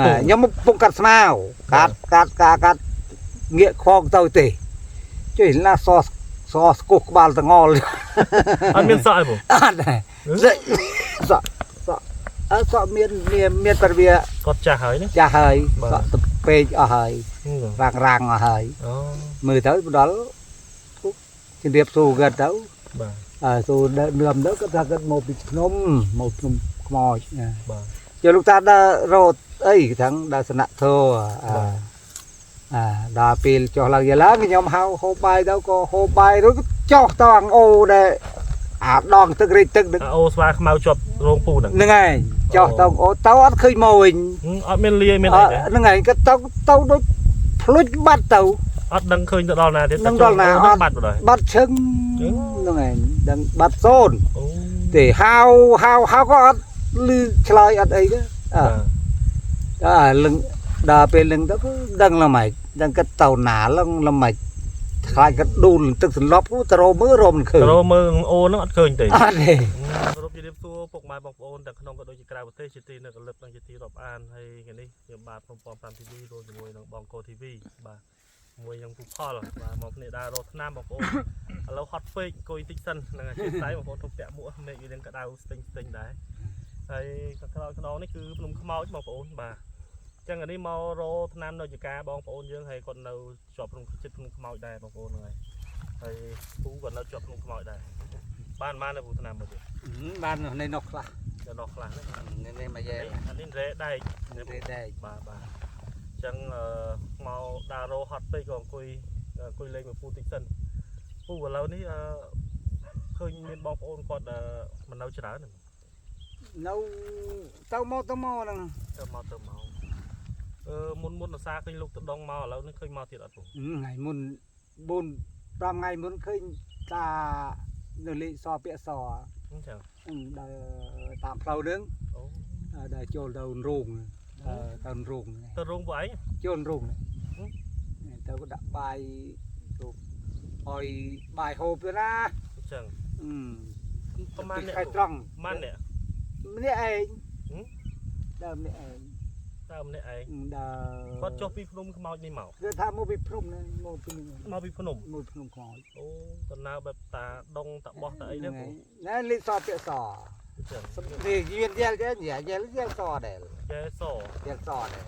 ខ្ញុំមកពងកាត់ស្មៅកាត់កាត់កាត់កាត់ងាកខងទៅទេជួយណាសសស្គោះក្បាលតងល់ អត់មានសក់អីពូ អត់ដែរសក់សក់អត់សក់មានមានមានតែវា គាត់ចាស់ហើយណា ចាស់ហើយ បាទ សក់ទៅពេកអស់ហើយរាងរាងអស់ហើយ អូ មើលទៅដល់ជំរាបសួរគាត់ទៅ បាទ អើសួរនឿមទៅគាត់ថាគាត់មកពីភ្នំមកភ្នំខ្មោចណា បាទ ចូលលោកតាដើររត់អីទាំងដើរសំណាក់ធោអា បាទ អាដល់ពេលចុះឡើងយាឡើងខ្ញុំហៅហូបបាយទៅក៏ហូបបាយរួចក៏ចុះទៅអងអូដែរអាដងទឹករីកទឹកហ្នឹង អាអូស្វាខ្មៅជាប់រោងពូហ្នឹង ហ្នឹងឯងចុះទៅអងអូទៅអត់ឃើញមកវិញ អត់មានលាយមានអីទេ ហ្នឹងឯងក៏ទៅទៅដូចភ្លុចបាត់ទៅ អត់ដឹងឃើញទៅដល់ណាទៀត ដឹងដល់ណាអត់ បាត់បណ្ដោយ បាត់ឈឹងហ្នឹងឯងដឹងបាត់សូន្យ អូ ទេហៅហៅហៅក៏អត់ឮឆ្លើយអត់អីទេអើ បាទ ដល់លឹងដល់ពេលលឹងទៅគឺដឹងល្មិចដឹងគិតទៅណាលឹងល្មិចខ្លាចគាត់ដួលទឹកសន្លប់ទៅរមើលរមមិនឃើញ ទៅរកមើលអូហ្នឹងអត់ឃើញទេ អត់ទេ គោរពជម្រាបសួរពុកម៉ែបងប្អូនទាំងក្នុងក៏ដូចជាក្រៅប្រទេសជាទីនៅកលឹបនិងជាទីរាប់អានហើយថ្ងៃនេះខ្ញុំបាទភ្នំពំ5 TV រួមជាមួយនឹងបងកូ TV បាទមួយនឹងពូផលបាទមកគ្នាដើររកថ្នាំបងប្អូនឥឡូវហត់ពេកអង្គុយតិចសិននឹងអធិស្ឋានបងប្អូនធំពាក់មួកមេឃវានឹងក្តៅស្ទិញស្ទិញដែរហើយខាងក្រោយខ្នងនេះគឺភ្នំខ្មោចបងប្អូនបាទអញ្ចឹងអានេះមករកថ្នាំនៅចការបងប្អូនយើងហើយគាត់នៅជាប់ភ្នំចិត្តភ្នំខ្មោចដែរបងប្អូនហ្នឹងហើយហើយពូគាត់នៅជាប់ភ្នំខ្មោចដែរបានបាននៅពូថ្នាំមកទៀត បាននៅនោះខ្លះ ទៅនោះខ្លះនេះ នេះមកយ៉ែ អានេះរ៉េដែក នេះដែក បាទបាទអញ្ចឹងអឺមកដើររោហត់ពេកក៏អង្គុយអង្គុយលេងមួយពូតិចសិនពូឥឡូវនេះអឺឃើញមានបងប្អូនគាត់អឺមិននៅច្រើនទេ នៅទៅមកទៅមកហ្នឹង ទៅមកទៅមកអឺមុនមុនអាសាឃើញលោកទៅដងមកឥឡូវនេះឃើញមកទៀតអត់ពូ ថ្ងៃមុន4 5ថ្ងៃមុនឃើញតានៅលេខសពាក្យស អញ្ចឹង ដើរតាមផ្លូវហ្នឹង អូ ដើរចូលទៅរោងទៅរោង ទៅរោងពួកឯង ចូលរោងទៅក៏ដាក់បាយទៅឲ្យបាយហូបទៅណា អញ្ចឹង អឺ ប្រហែលអ្នក ខែត្រង់ ប្រហែលអ្នក ម្នាក់ឯង ហឹម ដើមម្នាក់ឯង តើម្នាក់ឯង ដើម គាត់ចុះពីភ្នំខ្មោចនេះមក គឺថាមកពីភ្នំណាមកពី មកពីភ្នំ មកភ្នំខ្មោច អូដំណើរបែបតាដងតាបោះតាអីហ្នឹងពូ ណែលេខសពាក្យស អញ្ចឹង នេះយៀនយែលទេយែលយែលយែលសដែរ ចែស យែលសដែរ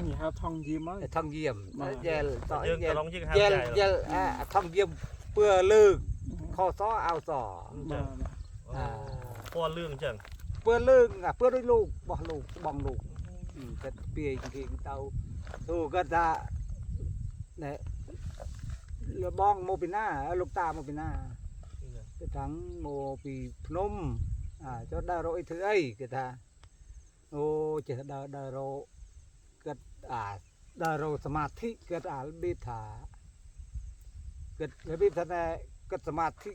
នេះហៅថងយាមហើយ ថងយាមយែលស យើង យែល កន្លងយើងហៅ យែល ចែ យែលអាថងយាមពើលើកខសអោស បាទ អា ពណ៌លឿងអញ្ចឹង ពើលើកអាពើដូចលោកបោះលោកបងលោកគាត់ពាយគេទៅទូគាត់ថាណែលបងមកពីណាលោកតាមកពីណាគេថាមកពីភ្នំអាចុះដើររកអីធ្វើអីគេថាអូចេះដើរដើររកគាត់អាដើររកសមាធិគាត់អារបៀបថាគាត់របៀបថាណែគាត់សមាធិ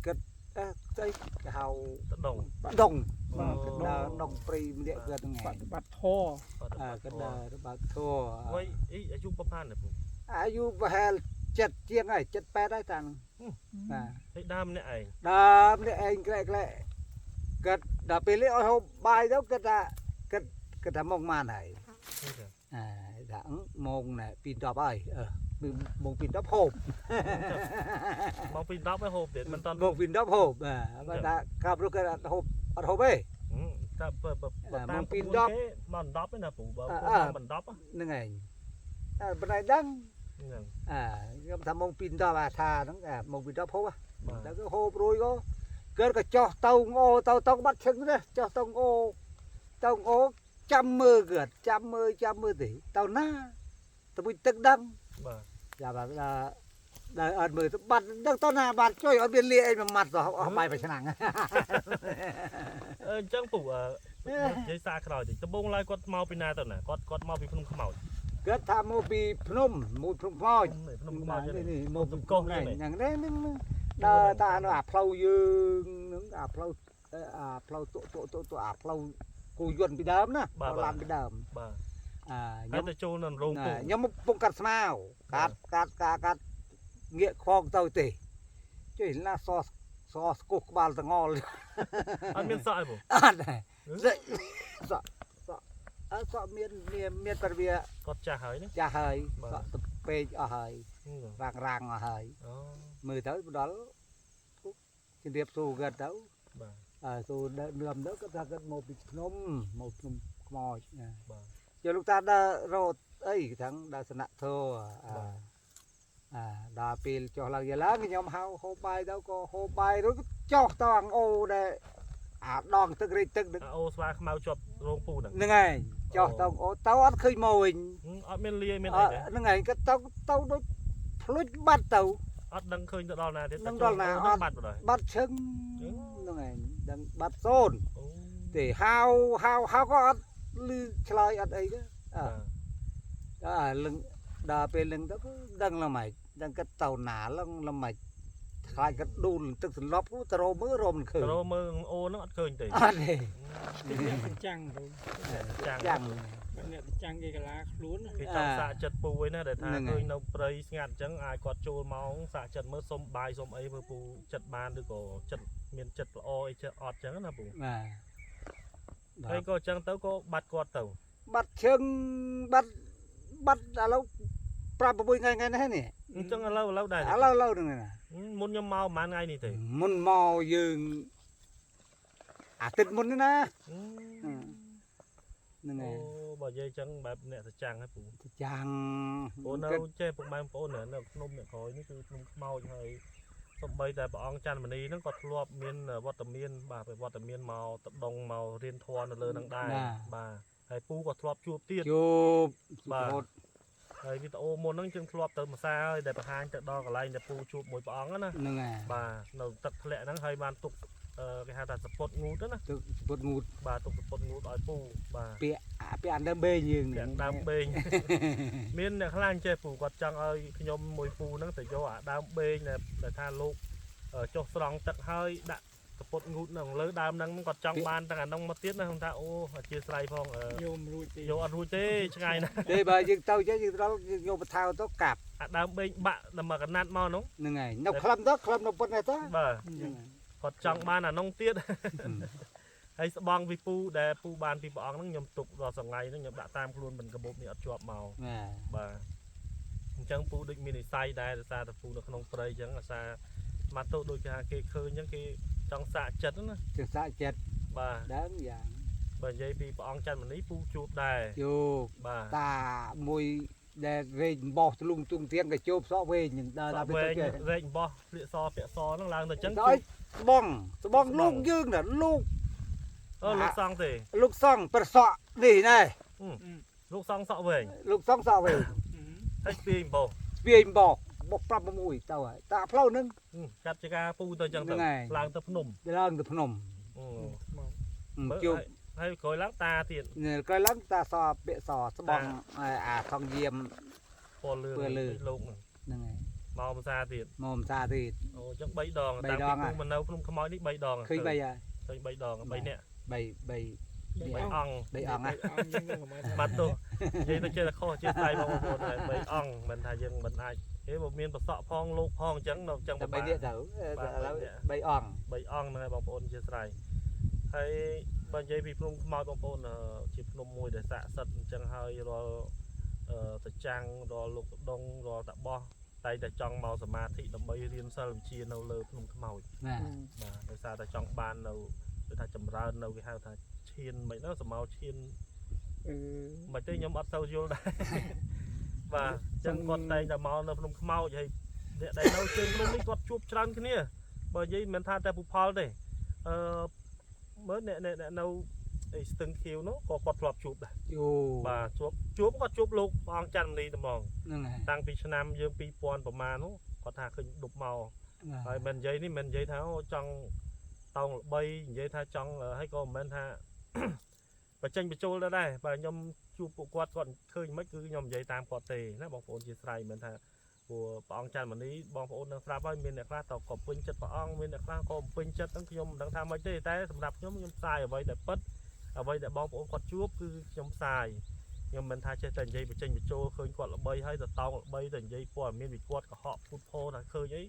គាត់អឺស្អីគេហៅ តដង ដង បាទ ដើរដងព្រៃម្នាក់គាត់ហ្នឹង ប ឯង តិបត្តិធម៌ អើគាត់ដើរបើកធัว វ័យអីអាយុប្រហែលទេពូ អាយុប្រហែល7ជាងហើយ7 8ហើយតាហ្នឹងបាទ ហើយដើមម្នាក់ឯង ដើមនេះឯងក្លែកក្លែកគាត់ដល់ពេលនេះឲ្យហូបបាយទៅគាត់ថាគាត់គាត់ថាមកម៉ានហើយ អញ្ចឹង អើថាម៉ោងណែ2 10ហើយអឺម៉ោង2 10ហូប មកពី10ហើយហូបទៀតមិនតាន់ ម៉ោង2 10ហូបបាទបើថាកាប់នោះគាត់អត់ហូបអត់ហូបទេ តែបើបើតាមគេមក10ឯណាពូបើមិន10 ហ្នឹងឯងអើប៉ុន្តែដឹង ហ្នឹង អើខ្ញុំថាម៉ោង2 10អាថាហ្នឹងអាម៉ោង2 10ហូប បាទ ដល់ទៅហូបរួយក៏កើតក៏ចោះទៅងអូទៅទៅបាត់ឈឹងទេចោះទៅងអូទៅងអូចាំមើលកើតចាំមើលចាំមើលទេទៅណាទៅមួយទឹកដឹង បាទ យ៉ាបាទដល់អត់មើលទៅបាត់ដឹងទៅណាបាត់ជួយអត់មានលាអីមួយម៉ាត់សោះអស់បាយមួយឆ្នាំង អញ្ចឹងពូនិយាយសារក្រោយតិចដំបងឡើយគាត់មកពីណាទៅណាគាត់គាត់មកពីភ្នំខ្មោច គាត់ថាមកពីភ្នំមកភ្នំខ្មោច ភ្នំខ្មោច នេះនេះមកពីកោះនេះហ្នឹងនេះដើរតានៅអាផ្លូវយើងហ្នឹងអាផ្លូវអាផ្លូវតុតុតុតុអាផ្លូវគូយន្តពីដើមណាឡានពីដើម បាទ អា ហើយ ខ្ញុំ ទៅចូលនៅរោងពូ ខ្ញុំមកពងកាត់ស្មៅកាត់កាត់កាត់កាត់ងាកខងទៅទេជួយណាសសស្គោះក្បាលតងល់ អត់មានសក់អីពូ អត់ដែរសក់សក់ អើសក់មានមានមានប្រវា គាត់ចាស់ហើយណា ចាស់ហើយ បាទ សក់ទៅពេកអស់ហើយ ហឹម រាងរាងអស់ហើយ អូ មើលទៅដល់ជំរាបសួរគាត់ទៅ បាទ អើសួរដើមនឹមទៅគាត់ថាគាត់មកពីភ្នំមកភ្នំខ្មោចណា បាទ យកលោកតាដើររត់អីខាងដើរសនៈធរអា បាទ អាដល់ពេលចុះឡើងយាឡើងខ្ញុំហៅហូបបាយទៅក៏ហូបបាយរួចក៏ចុះតអងអូដែរអាដងទឹករេចទឹក អាអូស្វាខ្មៅជាប់រោងពូហ្នឹង ហ្នឹងឯងចុះទៅអូទៅអត់ឃើញមកវិញ ហឹមអត់មានលាយមានអីទេ ហ្នឹងឯងក៏ទៅទៅដូចភ្លុចបាត់ទៅ អត់ដឹងឃើញទៅដល់ណាទៀត ដឹងដល់ណាអត់ បាត់បណ្ដោយ បាត់ឈឹងហ្នឹងឯងដឹងបាត់សូន្យ អូ ទេហៅហៅហៅក៏អត់ឮឆ្លើយអត់អីទេអើ បាទ អាលឹងដល់ពេលលឹងទៅក៏ដឹងល្មិចដឹងគិតទៅណាលឹងល្មិចខ្លាចក៏ដួលទឹកសន្លប់ទៅរមើលរមិនឃើញ ទៅរកមើលអូហ្នឹងអត់ឃើញទេ អត់ទេ គេអ្នកប្រចាំងទៅ ចាំង ចាំង បើអ្នកប្រចាំងគេកាឡាខ្លួនណា គេចង់សាកចិត្តពូឯណាដែលថា ហ្នឹងហើយ ឃើញនៅព្រៃស្ងាត់អញ្ចឹងអាចគាត់ចូលមកសាកចិត្តមើលសុំបាយសុំអីមើលពូចិត្តបានឬក៏ចិត្តមានចិត្តល្អអីចិត្តអត់អញ្ចឹងណាពូ បាទ ហើយក៏អញ្ចឹងទៅក៏បាត់គាត់ទៅ បាត់ជើងបាត់បាត់ឥឡូវ5 6ថ្ងៃថ្ងៃនេះនេះ អញ្ចឹងឥឡូវឥឡូវដែរ ឥឡូវឥឡូវហ្នឹងណា មុនខ្ញុំមកប្រហែលថ្ងៃនេះទេ មុនមកយើងអាទិត្យមុននេះណាហ្នឹង អូ ហើយ បើនិយាយអញ្ចឹងបែបអ្នកសចាំងហ្នឹងពូ ចាំង ពូនៅចេះពុកម៉ែបងប្អូននៅភ្នំអ្នកក្រោយនេះគឺភ្នំខ្មោចហើយសំបីតែព្រះអង្គច័ន្ទមនីហ្នឹងក៏ធ្លាប់មានវត្តមានបាទវត្តមានមកតដងមករៀនធម៌នៅលើហ្នឹងដែរបាទហើយពូក៏ធ្លាប់ជួបទៀត ជួប បាទ រហូត ហើយវីដេអូមុនហ្នឹងយើងធ្លាប់ទៅម្សាហើយដែលបង្ហាញទៅដល់កន្លែងដែលពូជួបមួយព្រះអង្គហ្នឹងណា ហ្នឹងហើយ បាទនៅទឹកធ្លាក់ហ្នឹងហើយបានទុកអឺគេហៅថាសពុតងូតហ្នឹងណា ទឹកពុតងូត បាទទុកសពុតងូតឲ្យពូបាទ ពាក្យអាពាក្យអានដើមបេងយើងនេះ ទាំងដើមបេង មានអ្នកខ្លះអញ្ចេះពូគាត់ចង់ឲ្យខ្ញុំមួយពូហ្នឹងទៅយកអាដើមបេងដែលដែលថាលោកអឺចុះស្រង់ទឹកហើយដាក់សពុតងូតនៅលើដើមហ្នឹងគាត់ចង់បានទាំងអាហ្នឹងមកទៀតណាខ្ញុំថាអូអធិស្ឋានផងអឺ យោមរួចទេ យកអត់រួចទេឆ្ងាយណាស់ ទេបើយើងទៅចេះយើងដល់យើងយកបថៅទៅកាប់ អាដើមបេងបាក់ដល់មកកណាត់មកហ្នឹង ហ្នឹងហើយនៅក្លឹមទៅក្លឹមនៅប៉ុណ្ណេះទៅ បាទ ហ្នឹងហើយ គាត់ចង់បានអានោះទៀត ហើយស្បង់ពីពូដែលពូបានពីព្រះអង្គហ្នឹងខ្ញុំទុកដល់សងៃហ្នឹងខ្ញុំដាក់តាមខ្លួនមិនកបោបនេះអត់ជាប់មក បាទ បាទអញ្ចឹងពូដូចមាននិស័យដែរដោយសារតែពូនៅក្នុងព្រៃអញ្ចឹងអាសាមកទៅដូចគេថាគេឃើញអញ្ចឹងគេចង់សាកចិត្តណា ជាសាកចិត្ត បាទ ដើមយ៉ាង បើនិយាយពីព្រះអង្គច័ន្ទមនីពូជួបដែរ ជួប បាទ តាមួយដែលរែកបោះទ្លុងទុងទៀងក៏ជួបសក់វែងនឹងដើរ ស ដល់ ក់វែង ទៅចេះ រែកអំបោះភ្លៀកសពាក់សហ្នឹងឡើងទៅអញ្ចឹង ដល់ស្បងស្បងលោកយើងណាលោក អូលោកសង្ឃទេ លោកសង្ឃប្រសក់នេះណែ លោកសង្ឃសក់វែង លោកសង្ឃសក់វែង ហើយស្ពាយអំបោះ ស្ពាយបោះបោះប្រាប់មួយទៅហើយតាផ្លូវហ្នឹង កាត់ចកាពូទៅអញ្ចឹងទៅ ហ្នឹងហើយ ឡើងទៅភ្នំ ឡើងទៅភ្នំ អូ មក មើល ជួប ហើយក្រោយឡើងតាទៀត នេះក្រោយឡើងតាសពាក្យសស្បងអាថងយាម ពណ៌លឿង ពណ៌លឿង លោកហ្នឹង ហ្នឹងហើយ មកភាសាទៀត មកភាសាទៀត អូអញ្ចឹង3ដង បី តាំង ដង ពីពូមកនៅភ្នំខ្មោចនេះ3ដង ឃើញបីហើយ ឃើញ3ដង3នាក់ បីបី 3អង្គ បីអង្គណា អង្គយើងនឹងមក បាទទោះនិយាយទៅចេះតែខុសជាស្ដីបងប្អូនហើយ3អង្គមិនថាយើងមិនអាចទេបើមានប្រសក់ផងលោកផងអញ្ចឹងនៅអញ្ចឹង តែ ពិបាក បីនេះទៅ បាទ ឥឡូវ បីនាក់ បីអង្គ 3អង្គហ្នឹងហើយបងប្អូនជាស្រ័យហើយបើនិយាយពីភ្នំខ្មោចបងប្អូនអឺជាភ្នំមួយដែលស័ក្តិសិទ្ធិអញ្ចឹងហើយរាល់អឺតចាំងរាល់លោកដងរាល់តាបោះតែងតែចង់មកសមាធិដើម្បីរៀនសិលវិជ្ជានៅលើភ្នំខ្មោច ណា បាទដោយសារតែចង់បាននៅគឺថាចម្រើននៅគេហៅថាឈានមិនណាសមោឈាន អឺ មិនទេខ្ញុំអត់សូវយល់ដែរ បាទអញ្ចឹងគាត់តែងតែមកនៅភ្នំខ្មោចហើយអ្នកដែលនៅជើងភ្នំនេះគាត់ជួបច្រើនគ្នាបើនិយាយមិនមែនថាតែពូផលទេអឺមើលអ្នកអ្នកអ្នកនៅអីស្ទឹងខៀវនោះក៏គាត់ធ្លាប់ជួបដែរ យូ បាទជួបជួបគាត់ជួបលោកព្រះអង្គច័ន្ទមនីត្មង ហ្នឹងហើយ តាំងពីឆ្នាំយើង2000ប្រមាណនោះគាត់ថាឃើញដប់មក ហើយមិននិយាយនេះមិននិយាយថាអូចង់តោងល្បីនិយាយថាចង់ហើយក៏មិនមែនថា បញ្ចេញបញ្ចូលដែរដែរបាទខ្ញុំជួបពួកគាត់គាត់ឃើញមិនគឺខ្ញុំនិយាយតាមគាត់ទេណាបងប្អូនជាស្រ័យមិនមែនថាព្រោះព្រះអង្គច័ន្ទមនីបងប្អូននឹងស្រាប់ហើយមានអ្នកខ្លះតក៏ពេញចិត្តព្រះអង្គមានអ្នកខ្លះក៏មិនពេញចិត្តហ្នឹងខ្ញុំមិនដឹងថាម៉េចទេតែសម្រាប់ខ្ញុំខ្ញុំផ្សាយអ្វីដែលពិតអ្វីដែលបងប្អូនគាត់ជួបគឺខ្ញុំផ្សាយខ្ញុំមិនថាចេះតែនិយាយបញ្ចេញបញ្ចូលឃើញគាត់ល្បីហើយទៅតោងល្បីទៅនិយាយព័ត៌មានពីគាត់កុហកភូតភរថាឃើញអី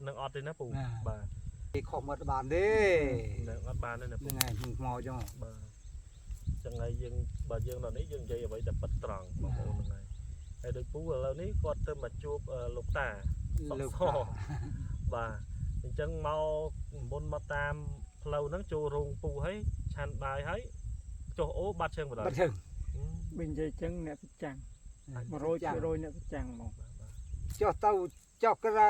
នឹងអត់ទេណាពូបាទ គេខុសមកបានទេ នឹងអត់បានទេណាពូ ហ្នឹងហើយខ្ញុំខ្មោចហ្នឹង បាទអញ្ ចឹងហើយយើងបើយើងដល់នេះយើងនិយាយអ្វីតែប៉ិតត្រង់បងប្អូនហ្នឹងហើយហើយដូចពូឥឡូវនេះគាត់ទៅមកជួបលោកតា លោក សក់សបាទអញ្ចឹងមកមុនមកតាមផ្លូវហ្នឹងចូលរោងពូហើយឆាន់បាយហើយចុះអូបាត់ជើងបណ្ដោយ បាត់ជើង បើនិយាយចឹងអ្នកប្រចាំង100%អ្នកប្រចាំងហ្មង បាទបាទ ចុះទៅចុះគេថា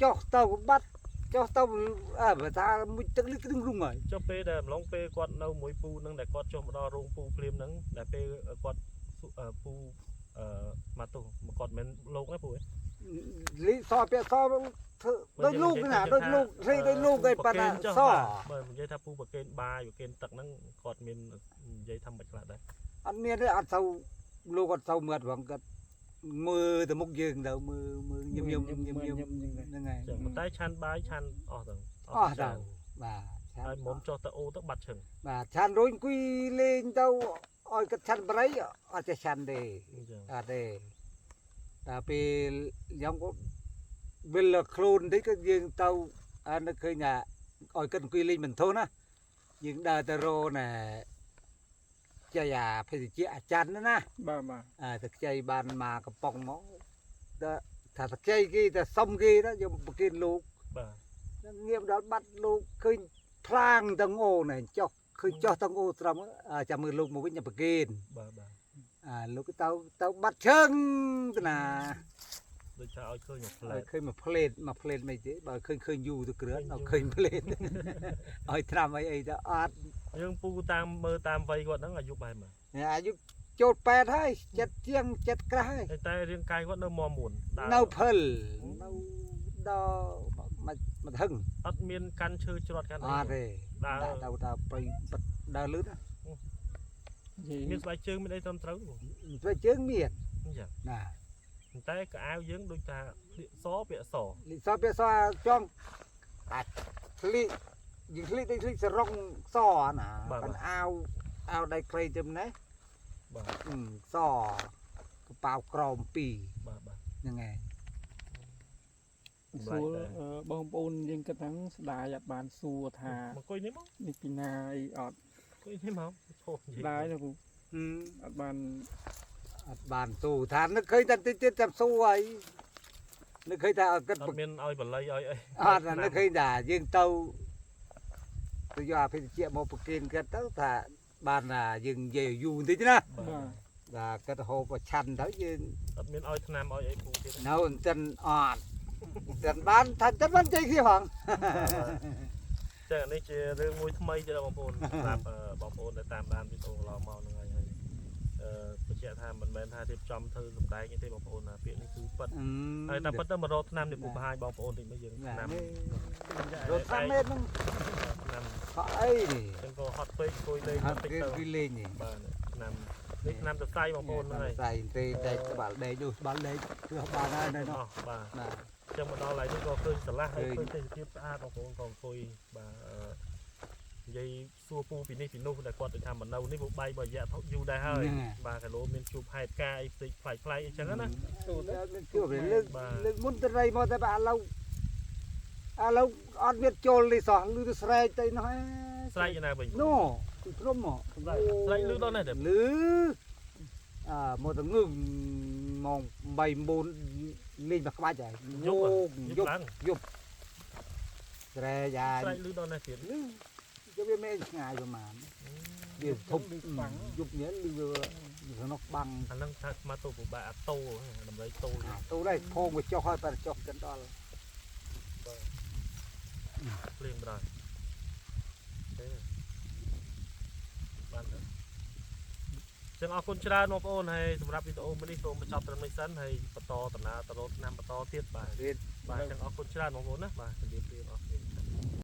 ចុះទៅបាត់ចុះទៅអើបើថាមួយទឹកលិចគ្រឿងរុងហើយ ចុះពេលដែលអំឡុងពេលគាត់នៅមួយពូហ្នឹងដែលគាត់ចុះមកដល់រោងពូភ្លាមហ្នឹងដែលពេលគាត់ពូអឺមកទោះមកគាត់មិនលោកណាពូហ៎ លីសពាក់សធ្វើដូចលោកណាដូចលោកស្រីដូចលោកឯប៉ុណ្ណាស បើនិយាយថាពូប្រកេនបាយប្រកេនទឹកហ្នឹងគាត់មាននិយាយថាមិនខ្លះដែរ អត់មានទេអត់សូវលោកអត់សូវមើលហ្វងគាត់មើលទៅមុខយើងទៅមើលមើលញឹមញឹមញឹមញឹម ញឹមចឹងដែរ ហ្នឹងហើយ ចឹងប៉ុន្តែឆាន់បាយឆាន់អស់ទៅ អស់ទៅបាទឆា ហើយ ន់ មុំចុះទៅអូទៅបាត់ឈឹង បាទឆាន់រួចអង្គុយលេងទៅឲ្យគាត់ឆាន់បរិយអត់ចេះឆាន់ទេ អញ្ចឹង អត់ទេតែពេលខ្ញុំក៏វិលខ្លួនបន្តិចក៏យើងទៅអានឹកឃើញថាឲ្យគាត់អង្គុយលេងមិនធន់ណាយើងដើរទៅរកណែចៃអាភេសជ្ជៈអាចារ្យហ្នឹងណា បាទបាទ អាទឹកខ្ចីបានមកកំប៉ុងមកតែថាទឹកខ្ចីគេតែសុំគេទៅយកប្រគិនលោក បាទ នឹងងាកដល់បាត់លោកឃើញផ្លាងទាំងអូណែចុះឃើញចុះទាំងអូត្រឹមអាចាំមើលលោកមកវិញប្រគិន បាទបាទ អាលោកទៅទៅបាត់ជើងទៅណា ដូចថាឲ្យឃើញមួយផ្លែ ឲ្យឃើញមួយផ្លេតមួយផ្លេតមិនទេបើឃើញឃើញយូរទៅគ្រឿនឲ្យឃើញផ្លេត ឲ្យត្រាំអីអីទៅអត់ យើងពូតាមមើលតាមវ័យគាត់ហ្នឹងអាយុបែបមក អាយុចូល8ហើយចិត្តជាងចិត្តក្រាស់ហើយ តែរាងកាយគាត់នៅមមួន នៅផលនៅដល់មកមកហឹង អត់មានកាន់ឈើច្រត់កាន់ អត់ទេ ដើរ ដើរទៅប្រៃដើរលឿនណា និយាយ មានស្បែកជើងមានអីត្រឹមត្រូវ ស្បែកជើងមាន អញ្ចឹង ណា តែកៅអៅយើងដូចថាភ្លៀកសពាក់ស លិសពាក្យសចង់អាចធ្លីយើងធ្លីដូចធ្លីសរងសណាប៉ុន្តែអាវអាវដៃខ្លីទៅម្នេះ បាទ សកប៉ៅក្រមពីរ បាទបាទ ហ្នឹងហើយ សួរបងប្អូនយើងគិតហ្នឹងស្ដាយអត់បានសួរថា មកអង្គុយនេះមក នេះពីណាអីអត់ អង្គុយនេះមកឈោនិយាយ ស្ដាយណាពូ ហឹម អត់បាន អត់បានស៊ូថានឹកឃើញតែតិចទៀតចាំស៊ូហើយនឹកឃើញថាឲ្យគិត អត់មានឲ្យបល័យឲ្យអី អត់នឹកឃើញថាយើងទៅទៅយកអភិជាមកប្រគិនគិតទៅថាបានថាយើងនិយាយឲ្យយូរបន្តិចណា បាទ បាទគិតហូបឲ្យឆាន់ទៅយើង អត់មានឲ្យថ្នាំឲ្យអីពូទៀត នៅអន្តិនអត់អន្តិនបានថាអន្តិនបានជ័យគ្នាផង ចឹងនេះជារឿងមួយថ្មីទៀតបងប្អូនសម្រាប់បងប្អូនដែលតាមដានវីដេអូកន្លងមកហ្នឹងហើយហើយអឺបញ្ជាក់ថាមិនមែនថារៀបចំធ្វើសម្ដែងទេបងប្អូនណាពាក្យនេះគឺពិតហើយតែពិតទៅមករកថ្នាំនេះពូបង្ហាញបងប្អូនតិចមើលយើងថ្នាំ រត់តាមមេហ្នឹង ថ្នាំ ខកអីនេះ ចឹងក៏ហត់ពេកអង្គុយលេង ហត់គេ តិចទៅ គេលេងនេះ បាទថ្នាំនេះថ្នាំសរសៃបងប្អូនហ្នឹងហើយ ស្អីទេតែក្បាលដេកនោះក្បាលដេកគឺបានហើយនៅនោះ អស់បាទ បាទ ចឹងមកដល់ហើយនេះក៏ឃើញស្រឡះហើយឃើញទេសភាពស្អាតបងប្អូនក៏អង្គុយបាទនិយាយសួរពូពីនេះពីនោះដែលគាត់ទៅថាមកនៅនេះពូបាយបើរយៈយូរដែរហើយបាទគីឡូមានជួបហេតុការណ៍អីផ្សេងប្លែកប្លែកអីចឹងណា សួរទៅ មានជួបលើកលើកមុនទៅរៃមកតែបាទឥឡូវឥឡូវអត់មានចូលទេសោះលឺទៅស្រែកទៅនោះឯង ស្រែកណាវិញ នោះពីព្រំមក ស្រែកលឺដល់នេះទេ លឺអើមកទៅងឹងម៉ោង8 9លេងមកក្បាច់ហើយ យប់ យប់ ឡើង ស្រែកយ៉ា ស្រែកលឺដល់នេះទៀត លឺយកវាមិនឆ្ងាយប្រហែលវាធប់យប់នេះលឺវាក្នុងបាំង អាហ្នឹងថាស្មាតទៅពិបាកអាតូដើម្បីតូ ទូដែរភងវាចុះហើយបើចុះកិនដល់ ភ្លៀងបណ្ដោយទេបានទៅចឹងអរគុណច្រើនបងប្អូនហើយសម្រាប់វីដេអូមួយនេះសូមបញ្ចប់ត្រឹមនេះសិនហើយបន្តដំណើរទៅរកឆ្នាំបន្តទៀតបាទ ទៀត បាទចឹងអរគុណច្រើនបងប្អូនណាបាទជម្រាបលាអរគុណ។